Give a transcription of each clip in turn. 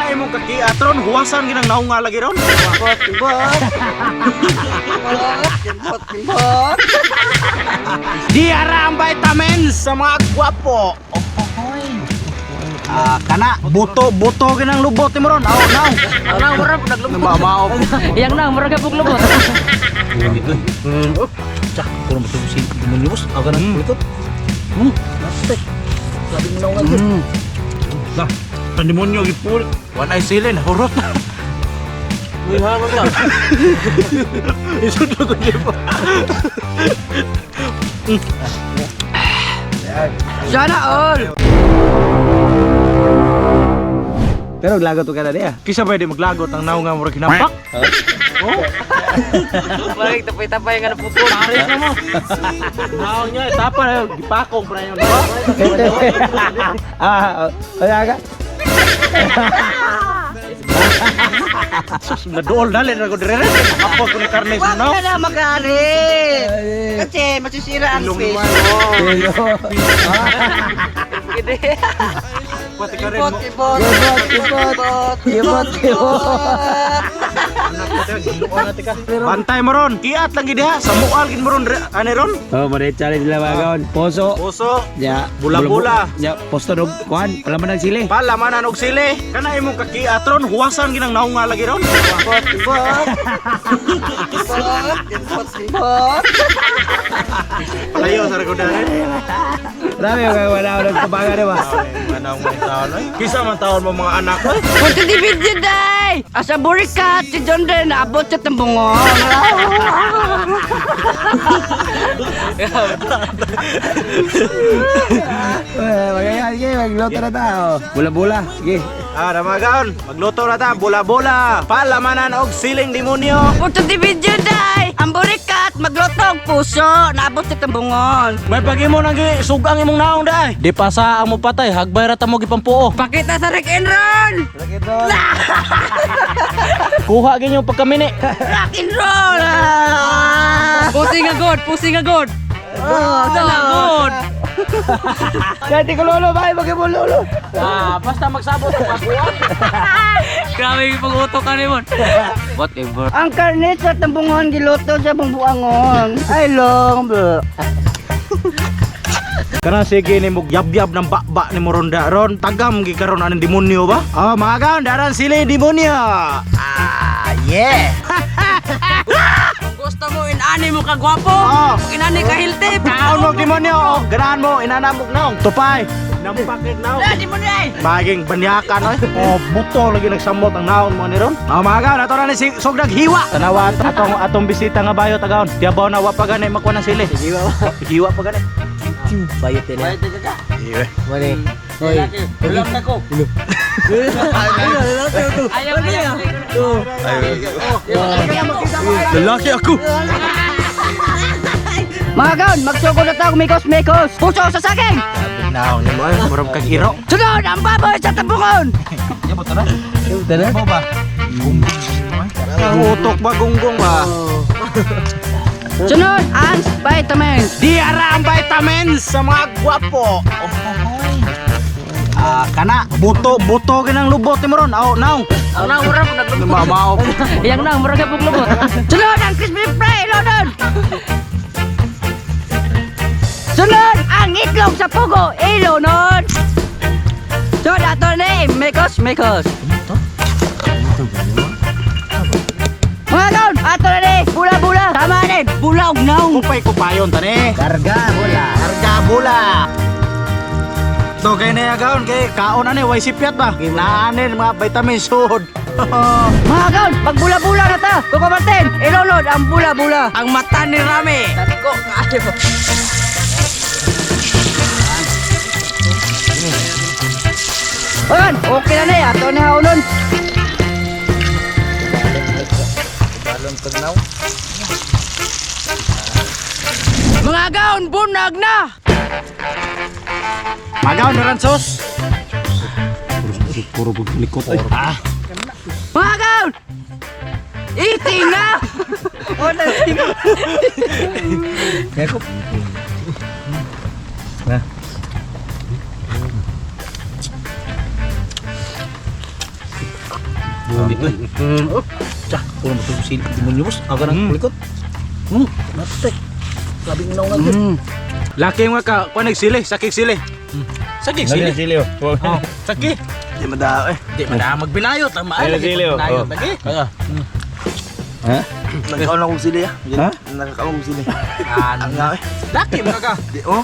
Kana imong kakiatron, huwasan ginang naunga lagi ron. Kimbot, kimbot. Kimbot, kimbot, kimbot. Diara ang vitamins sa mga gwapo. Ah, kana buto buto ginang lubot ni mo ron. Aw, naw. Ang mura naglubot. Mamao. Yang na mura ka lubot. Tsa, puro mo si demonyo boss. Aga na likod. Sabi mo na nga. Lah, pandemonyo gipul. One eye silin, hurot na. Uy, hangon ka. Isod ko di pa. Sana all. Pero lagot ka na niya. Kisa pwede maglagot ang naunga murag hinampak. Oh. Balik tapay-tapay nga napupon. Pares na mo. Naong niya, tapa na yun. Gipakong pa na yun. Ah, wala ka. Sus, nadool dali na ko dire. Apo ko ni karne sa Wag naong. ka na magalit. Kasi masisira ang Ilong face mo. mo. Pati ka rin mo. Kibot, Kibot, kibot. Kibot, kibot. Bantay mo ron. Kiat lang gid ha. Sa mual gid mo ron ani ron. Oh, muna challenge sila mga kaon. Poso. Puso. Ya. Bula-bula. Ya, posto dog kuan. Wala man ang sili. Palamanan og sili. Kana imong kakiatron huwasan ginang naunga lagi ron. Kibot, kibot. Kibot, kibot, kibot. Palayo sa ko dali. Dami ka wala wala kubaga di ba? Manang mo taon oy. Kisa man taon mo mga anak oy. Kung di video day! Asa burikat, si John Ren, naabot sa tambungon. Eh, magaya, sige, magluto na tao. Bula-bula, sige. Ah, ramagaon. Magluto na ta bola-bola. Palamanan og siling demonyo. Kung di video day! Ang burikat, magluto og puso, naabot sa tambungon. May pag-imo nang gi sugang imong naong day. Di pa sa ang mo patay, hagbay ra ta mo gipampuo. Pakita sa Rick and Roll! Kuha ginyo pagkamini. Rock and roll! Pusi nga god, pusi nga god. Oh, Sana god. Dati ko lolo, bay, bagay mo lolo. Ah, basta magsabot ang aguan. Grabe yung pag-utok ka ni mon. Whatever. Ang karne sa tambungon giluto sa bumbuangon. Ay long bro. Kana sige ni mo yabyab ng bakba ni mo ron da ron tagam gi karon aning demonyo ba? Ah, mga kaon daran sila yung demonyo. Ah, yeah. Kung gusto mo inani mo ka gwapo, Oh. kung inani ka healthy. Kaon mo demonyo, oh. Ganahan mo inanamok naong. Tupay. Nampakit naong. Ah, demonyo ay! Maging banyakan oy. Oh, buto lagi nagsamot ang naon mo ni ron. Ah, mga kaon ato na ni si sugdag hiwa. Tanawa atong atong bisita nga bayo tagaon. Diabaw na wa pa gani makuha ng sili. Hiwa pa. Hiwa pa gani. Bayot din eh. Iwe. Mani. Hoy. Ayaw, ayaw. Lalaki ako. Mga kaon, magsugod na tayo mikos mikos. Puso sa saging! Naon ni mo ay murag kag iro. Sunod ang baboy sa tambungon! Yabot na. Tara. Mo ba? Utok ba gunggong ba? Sunod ang vitamins. Diara ang vitamins sa mga gwapo. Ah, kana buto buto ginang lubot ni mo ron. Aw, naw. Ang na mura po naglubot. Mamao. Yang na mura ka pug lubot. Sunod ang crispy fry ilonod. Sunod ang itlog sa pugo ilonod. Sunod ato ni mikos mikos. Mga kaon, ato na ni bula bula. Tama ni bula og naong. Kupay kupayon tani. Karga, bola. Karga bula. To kay na gaon kay kaon ani way sipyat ba? Naanin mga vitamins sud. Mga kaon, magbula-bula na ta. Kuko Martin, ilonod ang bula-bula. Ang mata ni Rami. Dako kaayo. Ayan, okay na ni ato na haunon. Mga gaon bunag na. Magaon na ran sos. Puro paglikot ay. Ah. Mga kaon! Eating na! Oh, Kaya Na. Oh. Tsa, kulang ba ito sili? Demonyo boss. Aga ng kulikot. Natek. Grabe ng naungan yun. Laki nga ka, kuha nagsili, sakik sili. Sakik sili. Sili oh. Oh, saki. Di madao eh. Di man na magbinayot ang maay Ayun, lagi sili, oh. pagbinayot Oh. lagi. Ha? Nagkaon akong sili ah. Ha? Nagkaon akong sili. Ano? Ang nga eh. Laki mga ka. Di oh.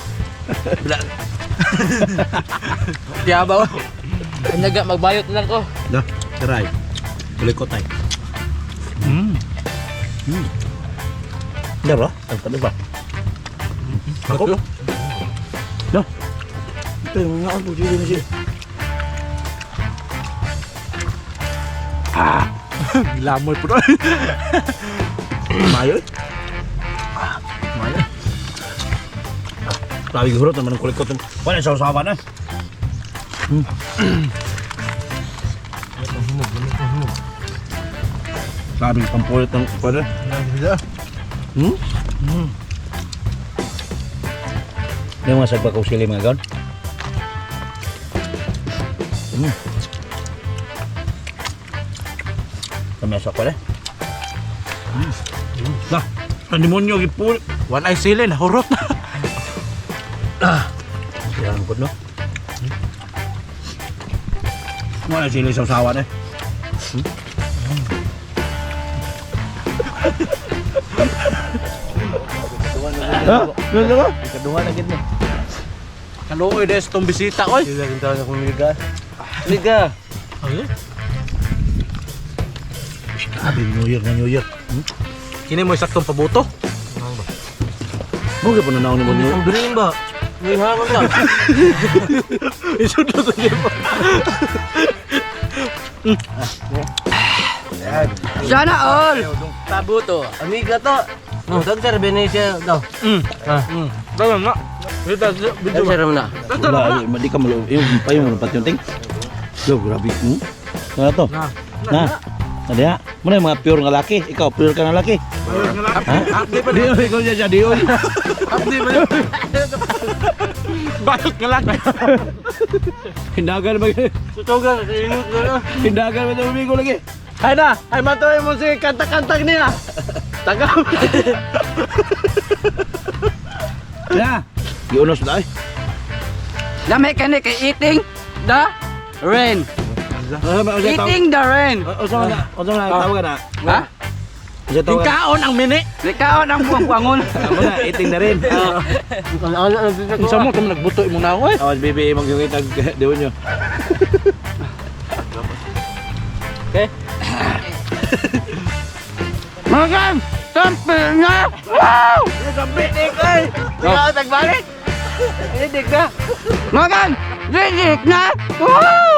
Yabaw. Anyaga, magbayot na lang ko. Da, try. Kulikot ay. Dara, ang tabi ba? Ako. Ito yung nga akong sili na sili. Gilamoy po. Mayo. Mayo. Grabe gihurot naman ang kulikot. Wala sa usapan eh. Grabe yung pampulit ng pwede. Hmm? Yung mga sagba sili mga gaon. Kami sa pwede. Nah, ang demonyo gipulit. One eye sili nahurot na. Yan po no. Wala sila sa usawan eh. Ha? Ano ba? Ikaduha na gid ni. Kaluoy des tong bisita oy. Sila rin taon akong liga. Liga. Grabe, New Year na New Year. Kini mo saktong pabuto. Mugay po na naon ni mo New Year. Ang green ba? May hamon ka. Isudlo sa niya. Sana all. Pabuto. Amiga to. No, Dr. Venecia daw. Dalam na. Bita bita. Dr. na. Wala, ay, di ka malo. Yung payo mo pat yung ting. Yo, grabe. Ano to? Na. Na. Na diha. Muna yung mga pure nga laki. Ikaw, pure ka nga laki. Update pa Di, ikaw siya siya, di. oy. Update pa. Bayot nga lang. Hindagan ba? Tutogan sa inot na. Hindagan ba ito umigo lagi? Hay na, ay matuloy mo si kanta-kanta niya. Tagaw. Na. Giunos na ay. Lami kani kay eating the rain. Eating the rain. Usa man na, usa man na tawag na. Ha? Usa tawag na. Tingkaon ang mini. Likaon ang buwang-buwangon. Amo na, eating na rin. Ano ano Unsa mo kung nagbuto imo na ako eh. Awas bibi imong yung itag demonyo. Mga sampi na! Wow! Ikaw tagbalik. Idik na. Magan! Lilik na! Woo!